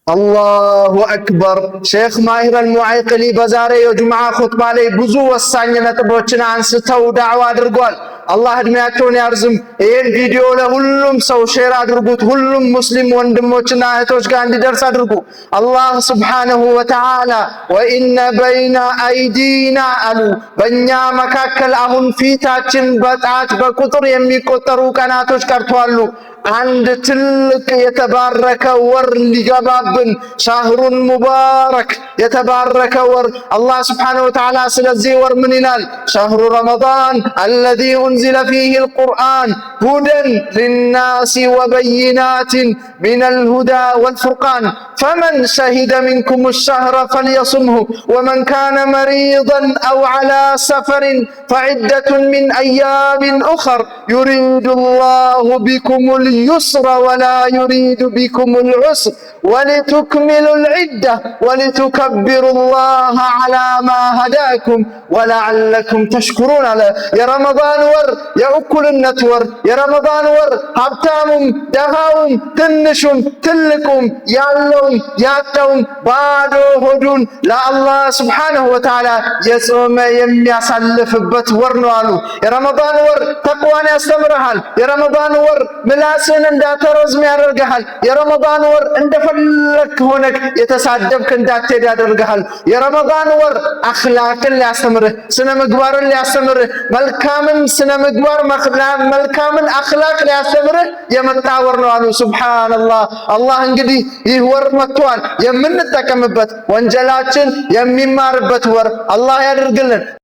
አላሁ አክበር። ሼክ ማሂር አልሙዓይቅሊ በዛሬ የጁምዓ ኹጥባ ላይ ብዙ ወሳኝ ነጥቦችን አንስተው ዳዕዋ አድርጓል። አላህ እድሜያቸውን ያርዝም። ይህን ቪዲዮ ለሁሉም ሰው share አድርጉት። ሁሉም ሙስሊም ወንድሞችና እህቶች ጋር እንዲደርስ አድርጉ። አላህ سبحانه وتعالى وإن بين أيدينا አሉ፣ በእኛ መካከል አሁን ፊታችን በጣት በቁጥር የሚቆጠሩ ቀናቶች ቀርተዋሉ። አንድ ትልቅ የተባረከ ወር ሊገባብን شهر مبارك የተባረከ ወር። አላህ سبحانه وتعالى ስለዚህ ወር ምን ይላል? شهر رمضان الذي أنزل فيه القرآن هدى للناس وبينات من الهدى والفرقان فمن شهد منكم الشهر فليصمه ومن كان مريضا أو على سفر فعدة من أيام أخر يريد الله بكم اليسر ولا يريد بكم العسر ولتكملوا العدة ولتكبروا الله على ما هداكم ولعلكم تشكرون አለ። የረመዳን ወር የእኩልነት ወር፣ የረመዳን ወር ሀብታሙም ደሃውም ትንሹም ትልቁም ያለውም ያጣውም ባዶ ሆዱን ለአላህ سبحانه وتعالى የጾመ የሚያሳልፍበት ወር ነው አሉ። የረመዳን ወር ተቅዋን ያስተምርሃል። የረመዳን ወር ምላስን እንዳተረዝም ያደርግሃል። የረመዳን ወር እንደፈለክ ሆነክ የተሳደብክ እንዳትሄድ ያደርግሃል። የረመዳን ወር አኽላቅን ሊያስተምርህ፣ ስነ ምግባርን ሊያስተምርህ፣ መልካምን ስነ ምግባር መልካምን አኽላቅ ሊያስተምርህ የመጣ ወር ነው አሉ። سبحان الله። አላህ እንግዲህ ይህ ወር መጥቷል፣ የምንጠቀምበት ወንጀላችን የሚማርበት ወር አላህ ያደርግልን።